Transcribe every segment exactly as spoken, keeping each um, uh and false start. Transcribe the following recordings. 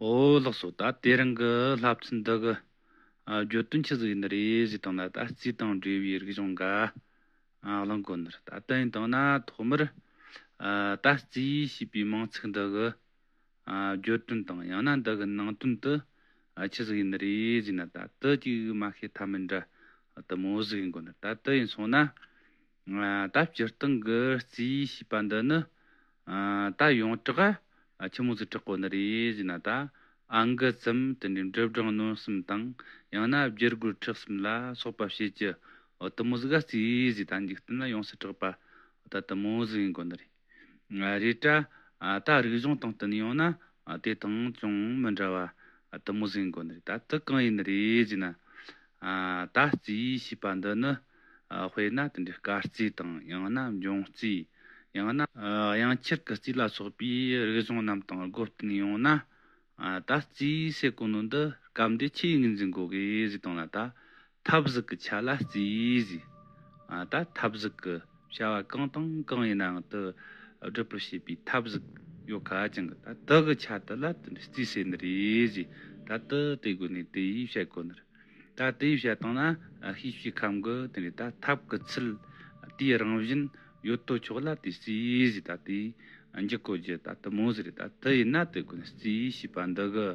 འོ་ལགས་སོ། ད་དེ་རིང་གི་བསླབ་ཚན་འདི་གི་ཨ་བརྗོད་དོན་ཆི་ཟིག་ཡིན་ནི་རེད་ཟེར་བཏང་ན། ད་རྩིས་དང་འབྲེལ་བའི་རིག་གཞུང་འགའ་ཨ་གླེང་དགོས་ནི་རེད། ད་དེ་ཡིན་བཏང་ན་ཐོག་མར་ཨ་ད་རྩིས་ཞེས་པའི་མིང་ཚིག་འདི་གི་ཨ་བརྗོད་དོན་དང་ཡང་ན་འདི་གི་ནང་དོན་དུ་ཨ་ཆི་ཟིག་ཡིན་ནི་རེད་ཟེར་ན། ད་དེ་ཅིག་མ་ཤེས་ཐབས་མི་འདྲ་དེ་མོ་ཟིག་ཡིན་དགོས་ནི། ད་དེ་ཡིན་སོང་ན། ཨ་ད་སྤྱིར་བཏང་གི་རྩིས་ཞེས་པ་འདི་ནི་ཨ་ད་ཡོངས་གྲགས་ཨ་ཆི་མོ་ཟིག་གྲགས་གོ་ནི་རེད་ཟེར་ན། ད་ཨང་ཀི་ཙམ་དེ་འདྲའི་འབྲུ་སྦྲང་སྣོད་གསུམ་དང་ཡང་ན་རྒྱུ་སྒོར་ཁྲག་གསུམ་ལ་སོགས་པ་བཤད་རྒྱུ་འོ་དེ་མོ་ཟིག་ག་རྩིས་ཟེར། ད་འཇིག་རྟེན་ལ་ཡོངས་སུ་གྲགས་པ་འོ་ད་དེ་མོ་ཟིག་ཡིན་དགོས་ནི་རེད། ཨ་རེད་དྲ། ཨ་ད་རིག་གཞུང་སྟེང་དུ་ནི་ཡོང་ན་ཨ་དེ་དང་ཅུང་མི་འདྲ་བ་ཨ་དེ་མོ་ཟིག་ཡིན་དགོས་ནི་རེད། ད་དེ་གང་ཡིན་ནི་རེད་ཟེར་ན། ཨ་ད་རྩིས་ཞེས་པ་འདི་ནི་ཨ་དཔེར་ན་དེ་འདྲའི་སྐར་རྩིས་དང་ཡང་ན་འབྱུང་རྩིས། ཡང་ན་ཨ་དབྱངས་འཁྱུར་གྱི་རྩིས་ལ་སོགས་པའི་རིག་གཞུང་རྣམས་དང་སྒོ་བསྟུན་ཡོང་ན། ཨ་ད་རྩིས་ཟེར་གོ་ནོ་འདི་སྐབས་འདིར་ཆི་ཡིན་ཟིན་གོ་གི་ཟེར་བཏང་ན། ད་ཐབས་ཟིག་གི་ཆ་ལ་རྩིས་ཟེར། ཨ་ད་ཐབས་ཟིག་གི་བྱ་བ་གང་དང་གང་ཡིན་ནའང་དེ་སྒྲུབ་པར་བྱེད་པའི་ཐབས་ཟིག་ཡོད་ཁ་ཅིང་གི། ད་དེ་གི་ཆ་དེ་ལ་དེ་རྩིས་ཟེར་ནི་རེད་ཟེར། ད་དེ་དེ་དགོས་ནས་དེ་ཡིས་བཤད་དགོས་ནི་རེད། ད་དེ་ཡིས་བཤད་བཏང་ན་ཤེས་བྱའི་ཁམས་གི་དེ་ནས་ད་ཐབས་ཀྱི་ཚུལ་དེའི་རང་བཞིན་ཡོད་དོ་ཅོག་ལ་དེ་རྩིས་ཟེར། ད་དེ་འཇུག་གོ་རྒྱུ་ད་དེ་མོ་ཟིག་རེད། ད་དེ་ཡིན་ན་དེ་དགོས་ནས་རྩིས་ཞེས་པ་འདི་གི་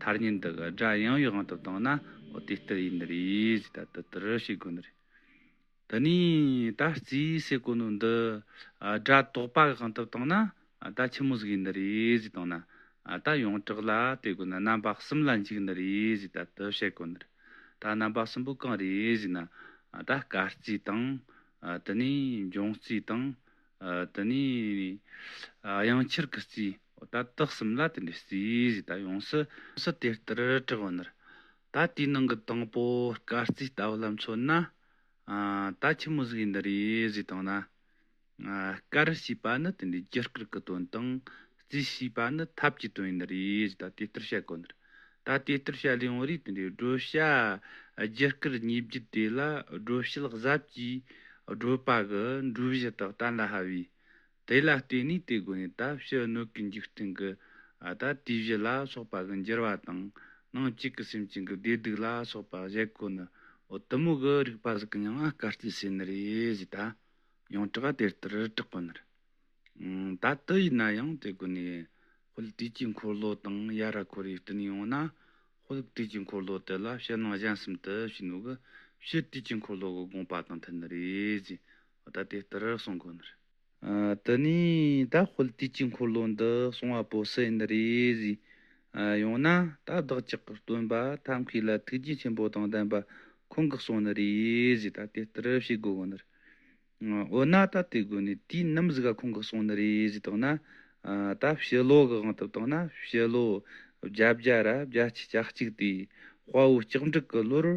ཐ་སྙད་འདི་གི་སྒྲ་ཡང་བའི་དབང་དུ་བཏང་ན་འོ་དེ་ལྟར་ཡིན་ནི་རེད་ཟེར། ད་དེ་ལྟར་བྱེད་དགོས་ནི་རེད། དེ་ནས་ད་རྩིས་ཟེར་གོ་ནོ་འདི་ཨ་སྒྲ་དོག་པ་གི་དབང་དུ་བཏང་ན་ཨ་ད་ཆི་མོ་ཟིག་ཡིན་ནི་རེད་ཟེར་བཏང་ན། ཨ་ད་ཡོངས་གྲགས་ལ་དེ་དགོས་ན་རྣམ་པ་གསུམ་ལ་འཇིག་ནི་རེད་ཟེར། ད་དེ་བཤད་དགོས་ནི་རེད། ད་རྣམ་པ་གསུམ་པོ་གང་རེད་ཟེར་ན། ཨ་ད་སྐར་རྩིས་དང་། ཨ་དེ་ནས་འབྱུང་རྩིས་དང་། ཨ་དེ་ནས་ཨ་དབྱངས་འཁྱུར་གྱི་རྩིས། ད་དེ་གསུམ་ལ་དེ་འདྲའི་རྩིས་ཟེར། ད་ཡོངས་སུ་ཡོངས་སུ་དེ་ལྟར་གྲགས་ཡོད་ནི་རེད། ད་དེའི་ནང་གི་དང་པོ་སྐར་རྩིས་ལྟ་བུ་ལ་མཚོན་ན། ཨ་ད་ཆི་མོ་ཟིག་ཡིན་ནི་རེད་ཟེར་བཏང་ན། ཨ་སྐར་ཞེས་པ་ནི་དེ་འདྲའི་རྒྱུ་སྐར་གྱི་དོན་དང་། རྩིས་ཞེས་པ་ནི་ཐབས་ཀྱི་དོན་ཡིན་ནི་རེད་ཟེར། ད་དེ་ལྟར་བཤད་དགོས་ནི་རེད། ད་དེ་ལྟར་བཤད་ལེ་ཡོང་རེད། དེ་འདྲའི་བགྲོད་བྱ་རྒྱུ་སྐར་གཉིས་བརྒྱུད་དེ་ལ་བགྲོད་བྱེད་གཟབ་ཀྱིས་བགྲོད་པ་གི་འགྲོས་གཞི་དག་གཏན་ལ་ཕབ་བས། དེ་ལ་བརྟེན་ནས་དེ་དགོས་ནས་ད་ཕྱི་སྣོད་ཀྱི་འཇིག་རྟེན་གྱི་ཨ་ད་དུས་བཞི་ལ་སོགས་པ་གི་འགྱུར་བ་དང་། ནང་བཅུད་ཀྱི་སེམས་ཅན་གྱི་བདེ་སྡུག་ལ་སོགས་པ་བཞེད་གོ་ནི་འོ་དེ་མོ་གི་རིག་པ་ཟིག་གི་མྱིང་ང་སྐར་རྩིས་ཟེར་ནི་རེད་ཟེར། ད་ཡོངས་གྲགས་དེ་ལྟར་གྲགས་པ་ནི་རེད། ཨང་ད་དེ་ཡིན་ན་ཡང་དེ་དགོས་ནས་དཔལ་དུས་ཀྱི་འཁོར་ལོ་དང་ཡ་ར་ཁོ་རའི་བསྟུན་ཡོང་ན། དཔལ་དུས་ཀྱི་འཁོར་ལོ་དེ་ལ་ཕྱི་ནང་གཞན་གསུམ་དུ་བྱིན་ནོ་གི་ཕྱི་དུས་ཀྱི་འཁོར་ལོ་གི་དགོངས་པ་དང་མཐུན་ནི་རེད་ཟེར། ད་དེ་ལྟར་གསུང་དགོས་ནི་རེད། ཨ་དེ་ནས་ད་དཔལ་དུས་ཀྱི་འཁོར་ལོ་འདི་གསུང་བ་པོ་སུ་ཡིན་ནི་རེད་ཟེར། ཨ་ཡོང་ན་ད་བདག་ཅག་གི་སྟོན་པ་ཐབས་མཁས་ལ་ཐུགས་རྗེ་ཆེན་པོ་དང་ལྡན་པ་ཁོང་གིས་གསུངས་ནི་རེད་ཟེར། ད་དེ་ལྟར་བྱེད་དགོས་གོ་ནི་རེད། འོ་ན་ད་དེ་དགོས་ནས་དུས་ནམ་ཟིག་ག་ཁོང་གིས་གསུངས་ནི་རེད་ཟེར་བཏང་ན། ཨ་ད་ཕྱི་ལོ་གི་དབང་དུ་བཏང་ན་ཕྱི་ལོ་བརྒྱད་བརྒྱ་ར་བརྒྱད་ཅུ་གྱ་གཅིག་དེ་དཔའ་བོ་ལྕགས་འབྲུག་གི་ལོར་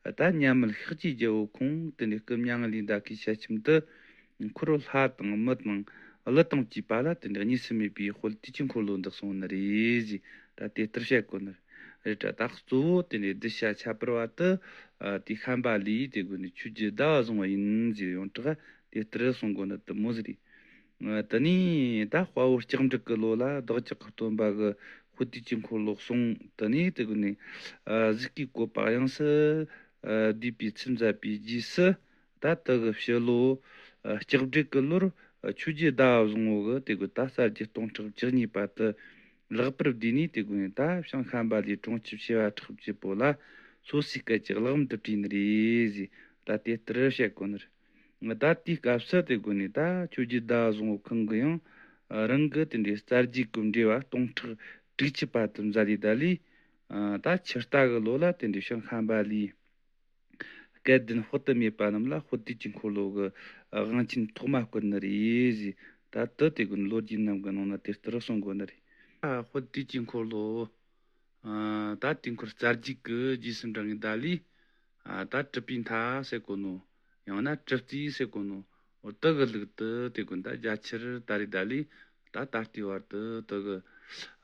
ད་མཉམ་མེད་ཤཱཀྱའི་རྒྱལ་པོ་ཁོང་དེ་འདྲའི་སྐུ་མྱ་ངན་ལས་འདའ་གི་ཞལ་ཆེམས་དུ། འཁོར་ལྷ་དང་མི་དང་ཀླུ་དང་བཅས་པ་ལ་དེ་འདྲ་གཉིས་སུ་མེད་པའི་དཔལ་དུས་ཀྱི་འཁོར་ལོ་འདི་གསུངས་ནི་རེད་ཟེར། ད་དེ་ལྟར་བཤད་དགོས་ནི་རེད་དྲ། ད་གཙོ་བོ་དེ་འདྲའི་གདུལ་བྱ་ཁྱད་པར་བ་དེ་ཨ་དེ་བཤན་པ་ལས་དེ་དགོས་ནས་ཆོས་རྒྱུད་བརྡ་བཟུང་བ་ཡིན་ཟེར། ཡོངས་གྲགས་དེ་ལྟར་གསུང་དགོས་ནི་དེ་མོ་ཟིག་རེད། ཨ་དེ་ནས་ད་དཔའ་བོ་ལྕགས་འབྲུག་གི་ལོ་ལ་བདག་ཅག་གི་སྟོན་པ་གི་དཔལ་དུས་ཀྱི་འཁོར་ལོ་གསུངས། དེ་ནས་དེ་དགོས་ནས་ཨ་གཟུགས་ཀྱི་བཀོད་པ་དབྱངས་སུ་ཨ་བསྡུས་པའི་ཚུལ་མཛད་པའི་རྗེས་སུ། ད་དེ་གི་ཕྱི་ལོ་ཨ་ལྕགས་སྦྲུལ་གི་ལོར་ཨ་ཆོས་རྒྱལ་ཟླ་བ་བཟང་པོ་གི་དེ་གི་ད་གསར་བརྗེ་སྟོང་ཕྲག་བཅུ་གཉིས་པ་དེ་ལེགས་པར་བསྡུས་ནས། དེ་གི་ད་བྱང་ཤམ་བྷ་ལའི་གྲོང་ཁྱེར་བྱེ་བ་ཕྲག་བརྒྱད་པོ་ལ་སོ་སོའི་སྐད་ཀྱི་གླེགས་བམ་དུ་བྲིས་ནི་རེད་ཟེར། ད་དེ་ལྟར་བཤད་དགོས་ནི་རེད། ད་དེའི་སྐབས་སུ་དེ་དགོས་ནས་ད་ཆོས་རྒྱལ་ཟླ་བ་བཟང་པོ་ཁོང་གིས་ཡང་རང་གི་དེ་འདྲའི་གསར་བརྗེ་གི་འགྲེལ་བ་སྟོང་ཕྲག་དྲུག་ཅུ་པ་དེ་མཛད་ལས། ད་ལས་ད་ཆུ་རྟ་གི་ལོ་ལ་དེ་འདྲའི་བྱང་ཤམ་བྷ་ལའི་སྐལ་ལྡན་དཔག་ཏུ་མེད་པ་རྣམས་ལ་དཔལ་དུས་ཀྱི་འཁོར་ལོ་གི་དབང་ཆེན་ཐོག་མ་བསྐུར་ནི་རེད་ཟེར། ད་དེ་དེ་གི་ལོ་རྒྱུས་རྣམས་གི་ནང་ན་དེ་ལྟར་གསུང་དགོས་ནི་རེད། ད་དཔལ་དུས་ཀྱི་འཁོར་ལོ་ཨ་ད་དུས་འཁོར་གསར་བརྗེ་གི་རྗེས་སུ་འབྲང་བའི་བརྡ་ལས། ཨ་ད་གྲུབ་པའི་མཐའ་ཟེར་གོ་ནོ། ཡང་ན་གྲུབ་རྩིས་ཟེར་གོ་ནོ། འོ་དེ་གི་ལུགས་དེ་དེ་དགོས་ནས་ད་རྒྱ་ཆེར་ད་རེས་ད་ལས་ད་ད་ལྟའི་བར་དུ་དེ་གི་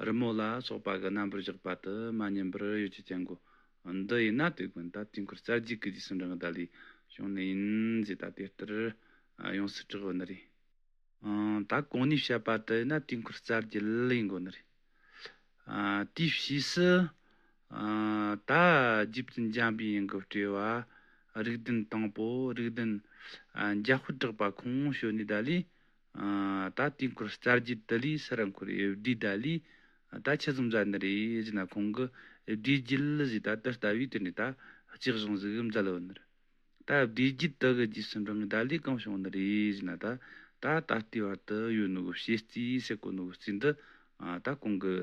རི་མོ་ལ་སོགས་པ་གི་རྣམ་པར་བཞག་པ་དེ་མ་ཉམས་པར་ཡོད་ཀྱི་ཅན་གོ། འདི་ཡིན་ན་དེ་དགོས་ནས་ད་དུས་འཁོར་གསར་བརྗེ་གི་རྗེས་སུ་འབྲང་བའི་བརྡ་ལས་བྱུང་ནི་ཡིན་ཟེར། ད་དེ་ལྟར་ཡོངས་སུ་གྲགས་ཡོད་ནི་རེད། ཨང་ད་གོང་ནས་བཤད་པ་དེ་ཡིན་ན་དུས་འཁོར་གསར་བརྗེ་ལ་ཡིན་དགོས་ནི་རེད། ཨ། དེའི་ཕྱིས་སུ། ཨ། ད་རྗེ་བཙུན་འཇམ་པའི་དབྱངས་ཀྱི་སྤྲེལ་བ་རིགས་ལྡན་དང་པོ་རིགས་ལྡན། ཨ། འཇམ་དཔལ་གྲགས་པ་ཁོང་བྱོན་ནས་ད་ལས། ཨ། ད་དུས་འཁོར་རྩ་རྒྱུད་དེ་ལས་ཕྱིར་ར་འཁོར་བསྡུས་ད་ལས། ད་ཆི་ཟིག་མཛད་ནི་རེད་ཟེར་ན། ཁོང་གིས་བསྡུས་རྒྱུད་ཟེར་ད་དེ་ལྟ་བུའི་དེ་ནས་ད་ལྕགས་གཞུང་ཟིག་མཛད་ཡོད་ནི་རེད། ད་བསྡུས་རྒྱུད་དེ་གི་རྗེས་སུ་འབྲང་ངེ་ད་ལས་གང་བྱུང་ནི་རེད་ཟེར་ན། ད་ད་ད་ལྟའི་བར་དུ་ཡོད་ནོ་གི་བྱེད་རྩིས་ཟེར་གོ་ནོ་གི་རྩིས་འདི། ཨ། ད་གོང་གི་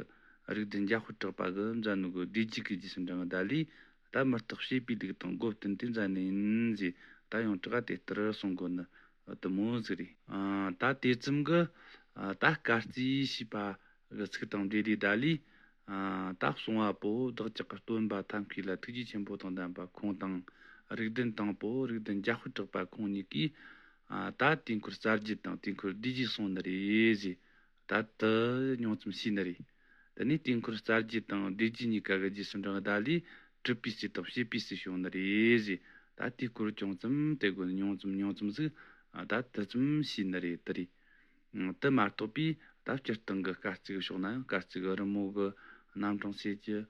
རིགས་ལྡན་འཇམ་དཔལ་གྲགས་པ་གིས་མཛད་ནོ་གི་བསྡུས་རྒྱུད་ཀྱི་རྗེས་སུ་འབྲང་ངེ་ད་ལས། ད་མི་རྟག་བྱེད་པའི་ལུགས་དང་སྒོ་བསྟུན་ཏེ་མཛད་ནི་ཡིན་ཟེར། ད་ཡོངས་གྲགས་དེ་ལྟར་གསུང་གོ་ནི་དེ་མོ་ཟིག་རེད། ཨ། ད་དེ་ཙམ་གྱིས། ཨ། ད་སྐར་རྩིས་ཞེས་པ་གི་ཚིག་དང་འབྲེལ་ཏེ་ད་ལས། ཨ། ད་གསང་བ་པོ་བདག་ཅག་གི་སྟོན་པ་ཐབས་མཁས་ལ་ཐུགས་རྗེ་ཆེན་པོ་དང་ལྡན་པ་ཁོང་དང་། རིགས་ལྡན་དང་པོ་རིགས་ལྡན་འཇམ་དཔལ་གྲགས་པ་ཁོང་གཉིས་ཀྱིས། ཨ། ད་དུས་འཁོར་རྩ་རྒྱུད་དང་དུས་འཁོར་བསྡུས་རྒྱུད་གསུངས་ནི་རེད་ཟེར། ད་དེ་ཉུང་ཙམ་ཞུས་ནི་རེད། དེ་ནས་དུས་འཁོར་རྩ་རྒྱུད་དང་བསྡུས་རྒྱུད་གཉིས་ཀ་གི་རྗེས་སུ་འབྲང་ངེ་ད་ལས་གྲུབ་པའི་རྩིས་དང་བྱེད་པའི་རྩིས་བྱུང་ནི་རེད་ཟེར། ད་དེའི་སྐོར་ཅུང་ཙམ་དེ་གོ་ནི་ཉུང་ཙམ་ཉུང་ཙམ་ཟིག། ཨ། ད་དེ་ཙམ་ཞུས་ནི་རེད། དེ་རེད། ཨང་། དེ་མ་གཏོགས་པའི་ད་སྤྱིར་བཏང་གི་སྐར་རྩིས་གི་ཕྱོགས་ན་ཡང་སྐར་རྩིས་གི་རི་མོ་གི་རྣམ་གྲངས་བྱེད་རྒྱུ།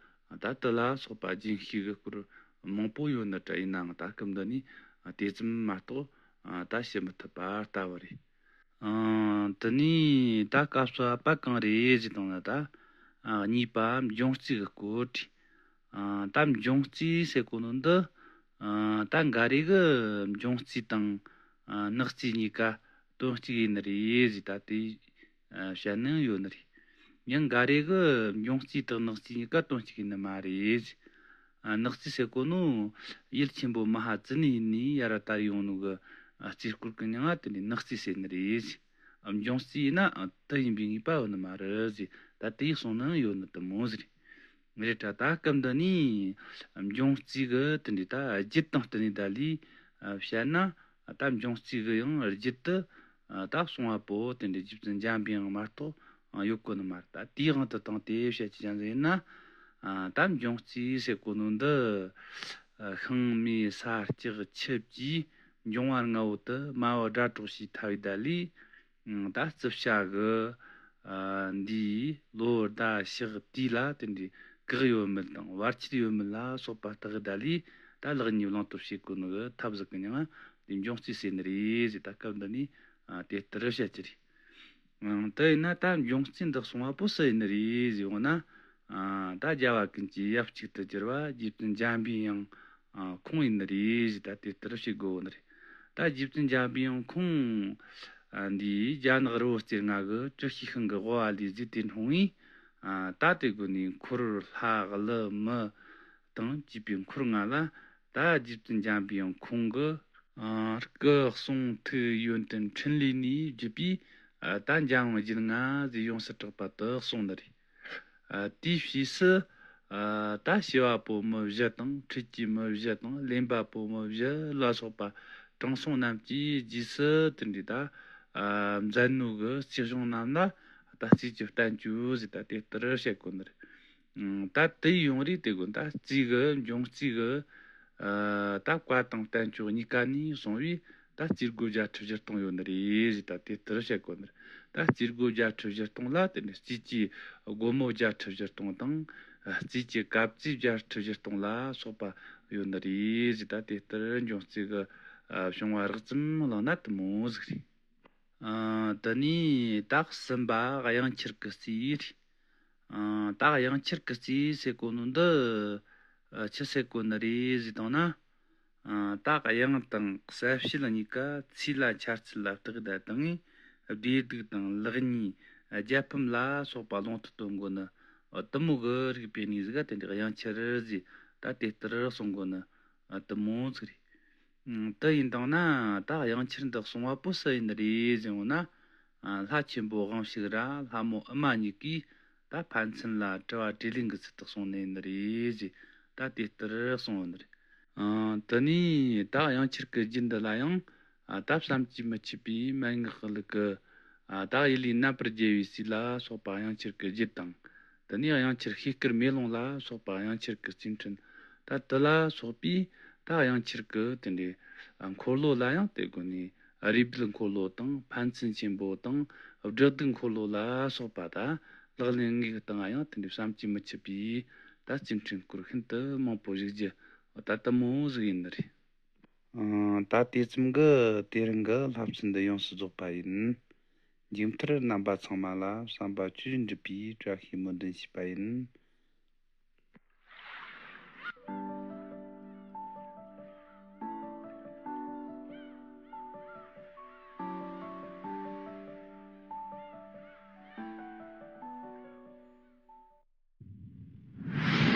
ད་དེ་ལ་སོགས་པ་རྒྱུན་ཤེས་གི་སྐོར་མང་པོ་ཡོད་ནི་འདྲ་ཡིན་ནའང་ད་སྐབས་འདི་ནས། ཨ། དེ་ཙམ་མ་གཏོགས། ཨ། ད་བཤད་མི་ཐུབ་པ་ལྟ་བུ་རེད། ཨང་། དེ་ནས་ད་སྐབས་སུ་བབ་པ་གང་རེད་ཟེར་བཏང་ན་ད། ཨ། གཉིས་པ་འབྱུང་རྩིས་གི་སྐོར་རེད། ཨ། ད་འབྱུང་རྩིས་ཟེར་གོ་ནོ་འདི། ཨ། ད་འགའ་རེ་གིས་འབྱུང་རྩིས་དང་། ཨ། ནག་རྩིས་གཉིས་ཀ་དོན་གཅིག་ཡིན་ནི་རེད་ཟེར་ད་དེ། ཨ། བཤད་ནི་ཡང་ཡོད་ནི་རེད། ཡང་འགའ་རེ་གིས་འབྱུང་རྩིས་དང་ནག་རྩིས་གཉིས་ཀ་དོན་གཅིག་ཡིན་ནི་མ་རེད་ཟེར། ཨ། ནག་རྩིས་ཟེར་གོ་ནོ། ཡུལ་ཆེན་པོ་མ་ཧཱ་ཙི་ནའི་ཡུལ་ནས་ཡར་ར་དར་ཡོང་ནོ་གི། ཨ། རྩིས་སྐོར་གི་མྱིང་ང་དེ་ནས་ནག་རྩིས་ཟེར་ནི་རེད་ཟེར། ཨ། འབྱུང་རྩིས་ཡིན་ན། ཨ། དེ་ཡིན་པའི་ངེས་པ་ཡོད་ནི་མ་རེད་ཟེར། ད་དེ་གསུང་ནི་ཡང་ཡོད་ནི་དེ་མོ་ཟིག་རེད། རེད་དྲ། ད་སྐབས་འདི་ནས་འབྱུང་རྩིས་གི་དེ་འདྲའི་ད་རྒྱུད་དང་བསྟུན་ནས་ད་ལས། ཨ། བཤད་ན། ད་འབྱུང་རྩིས་གི་ཡང་རྒྱུད་དུ། ཨ། ད་གསང་བ་པོ་དེ་འདྲའི་རྗེ་བཙུན་འཇམ་པའི་དབྱངས་མ་གཏོགས། ཨ། ཡོད་གོ་ནི་མ་རེད། ད་དེའི་དབང་དུ་བཏང་སྟེ་བཤད་ཀྱི་ཅན་ཟིག་ཡིན་ན། ཨ། ད་འབྱུང་རྩིས་ཟེར་གོ་ནོ་འདི། ཨ། ཤིང་མེ་ས་ལྕགས་ཆུ་བཅས་འབྱུང་བ་ལྔ་བོ་དེ་མ་བུ་སྒྲ་སྒྲོགས་ཤིང་ཐལ་བའི་ད་ལས། ཨ། ད་རྩིབ་བྱ་གི། ཨ། འདིའི་ལོ་ཟླ་ཞག་དུས་ལ་དེ་འདྲའི་བཀག་ཡོད་མེད་དང་བར་ཆད་ཡོད་མེད་ལ་སོགས་པ་བརྟག་ད་ལས། ད་ལེགས་ཉེས་བླང་དོར་བྱེད་གོ་ནོ་གི་ཐབས་ཟིག་གི་མྱིང་ང་དེ་འབྱུང་རྩིས་ཟེར་ནི་རེད་ཟེར། ད་སྐབས་འདི་ནས། ཨ། དེ་ལྟར་བཤད་ཀྱི་རེད། ཨང་། དེ་ཡིན་ན་ད་འབྱུང་རྩིས་འདི་གསང་བ་པོ་སུ་ཡིན་ནི་རེད་ཟེར་འོང་ན། ཨ། ད་རྒྱལ་བ་ཀུན་གྱི་ཡབ་གཅིག་ཏུ་གྱུར་པ་རྗེ་བཙུན་འཇམ་པའི་དབྱངས། ཨ། ཁོང་ཡིན་ནི་རེད་ཟེར། ད་དེ་ལྟར་བཤད་དགོས་ནི་རེད། ད་རྗེ་བཙུན་འཇམ་པའི་དབྱངས་ཁོང་། ཨ། འདིའི་རྒྱ་ནག་རི་བོ་རྩེ་ལྔ་གི་བཀྲ་ཤིས་ཤིང་གི་དབུ་བ་ལས་བརྒྱུད་དེ་འཁྲུངས་པའི། ཨ། ད་དེ་དགོན་ནས་འཁོར་ལྷ་ཀླུ་མི་དང་བཅས་པའི་འཁོར་ལྔ་ལ། ད་རྗེ་བཙུན་འཇམ་པའི་དབྱངས་ཁོང་གི། ཨ། སྐུ་གསུང་ཐུགས་ཡོན་ཏན་ཕྲིན་ལས་ནས་བརྒྱུད་པའི། ཨ། ད་འཇམ་དབྱངས་བརྒྱུད་ལྔ་ཟེར་ཡོངས་སུ་གྲགས་པ་དེ་གསུངས་ནི་རེད། ཨ། དེའི་ཕྱིས་སུ། ཨ། ད་བྱེ་བ་པོ་མི་བཞི་དང་། ཁྲུས་ཀྱི་མི་བཞི་དང་། ལེན་པ་པོ་མི་བཞི་ལ་སོགས་པ་དྲང་སྲོང་རྣམས་ཀྱིས་རྗེས་སུ་དེ་འདྲའི་ད། ཨ། མཛད་ནོ་གི་རྩིས་གཞུང་རྣམས་ལ་ད་རྩིས་ཀྱི་བསྟན་བཅོས་ཟེར་ད་དེ་ལྟར་བཤད་དགོས་ནི་རེད། ཨང་། ད་དེ་ཡོང་རེ་དེ་དགོན་ད་རྩིས་གི་འབྱུང་རྩིས་གི། ཨ། ད་བཀའ་དང་བསྟན་བཅོས་གཉིས་ཀ་ནས་གསུངས་པའི་ད་རྩིས་སྒོ་བརྒྱད་ཁྲི་བཞི་སྟོང་ཡོད་ནི་རེད་ཟེར། ད་དེ་ལྟར་བཤད་དགོས་ནི་རེད། ད་རྩིས་སྒོ་བརྒྱད་ཁྲི་བཞི་སྟོང་ལ་དེ་ནས་རྩིས་ཀྱི་སྒོ་མོ་བརྒྱད་ཁྲི་བཞི་སྟོང་དང་། རྩིས་ཀྱི་གབ་རྩིས་བརྒྱད་ཁྲི་བཞི་སྟོང་ལ་སོགས་པ་ཡོད་ནི་རེད་ཟེར། ད་དེ་ལྟར་འབྱུང་རྩིས་གི། ཨ། བྱུང་བ་རགས་ཙམ་བླངས་ན་དེ་མོ་ཟིག་རེད། ཨ། དེ་ནས་ད་གསུམ་པ་དབྱངས་འཁྱུར་གྱི་རྩིས་རེད། ཨ། ད་དབྱངས་འཁྱུར་གྱི་རྩིས་ཟེར་གོ་ནོ་འདི། ཨ། ཆི་ཟེར་གོ་ནི་རེད་ཟེར་བཏང་ན། ཨ། ད་དབྱངས་དང་གསལ་བྱེད་གཉིས་ཀ་ཚིག་ལ་འཆར་ཚུལ་ལ་བརྟག་ད་བཏང་ངས་བདེ་སྡུག་དང་ལེགས་ཉེས་རྒྱལ་ཕམ་ལ་སོགས་པ་ལུང་དུ་སྟོན་གོ་ནི། ཨ། དེ་མོ་གི་རིགས་པའི་གནས་ཟིག་ག་དེ་འདྲའི་དབྱངས་འཁྱུར་ཟེར། ད་དེ་ལྟར་གསུང་གོ་ནི། ཨ། དེ་མོ་ཟིག་རེད། ཨང་། དེ་ཡིན་བཏང་ན་ད་དབྱངས་འཁྱུར་འདི་གསང་བ་པོ་སུ་ཡིན་ནི་རེད་ཟེར་འོང་ན། ཨ། ལྷ་ཆེན་པོ་དབང་ཕྱུག་ར་ལྷ་མོ་ཨུ་མ་གཉིས་ཀྱིས་ད་ཕན་ཚུན་ལ་དྲི་བ་དྲིས་ལན་གྱི་ཚུལ་དུ་གསུངས་ནི་ཡིན་ནི་རེད་ཟེར། ད་དེ་ལྟར་གསུངས་ཡོད་ནི་རེད། ཨང་། དེ་ནས་ད་དབྱངས་འཁྱུར་གྱི་རྒྱུད་འདི་ལ་ཡང་། ཨ། ད་བསམ་གྱིས་མི་ཁྱབ་པའི་མན་ངག་གི་ལུགས་ཀྱི། ཨ། ད་ཡུལ་ལས་རྣམ་པར་རྒྱལ་བའི་རྩིས་ལ་སོགས་པ་དབྱངས་འཁྱུར་གྱི་རྒྱུད་དང་། དེ་ནས་དབྱངས་འཁྱུར་ཤེལ་དཀར་མེ་ལོང་ལ་སོགས་པ་དབྱངས་འཁྱུར་གྱི་རྩིས་འཕྲིན། ད་དེ་ལ་སོགས་པའི་ད་དབྱངས་འཁྱུར་གྱི་དེ་འདྲའི་འཁོར་ལོ་ལ་ཡང་དེ་དགོན་ནས་རུས་སྦལ་འཁོར་ལོ་དང་ཕན་ཚུན་ཆེན་པོ་དང་སྦྲག་སྡུད་འཁོར་ལོ་ལ་སོགས་པ་ད་ ལག་ལེན་དངོས་ཀྱི་སྟེང་ང་ཡང་དེ་འདྲའི་བསམ་གྱིས་མི་ཁྱབ་པའི་ད་སྐྱེ་ཕྲེང་སྐོར་ཤིན་ཏུ་མང་པོ་བཞུགས་རྒྱུ་ད་དེ་མོ་ཟིག་ཡིན་ནི་རེད། ཨང་། ད་དེ་ཙམ་གྱིས་དེ་རིང་གི་བསླབ་ཚན་འདི་ཡོངས་སུ་རྫོགས་པ་ཡིན། མཇུག་མཐར་རྣམ་པ་ཚང་མ་ལ་བསམ་པ་ཆོས་བཞིན་འགྲུབ་པའི་བཀྲ་ཤིས་སྨོན་འདུན་ཞུས་པ་ཡིན།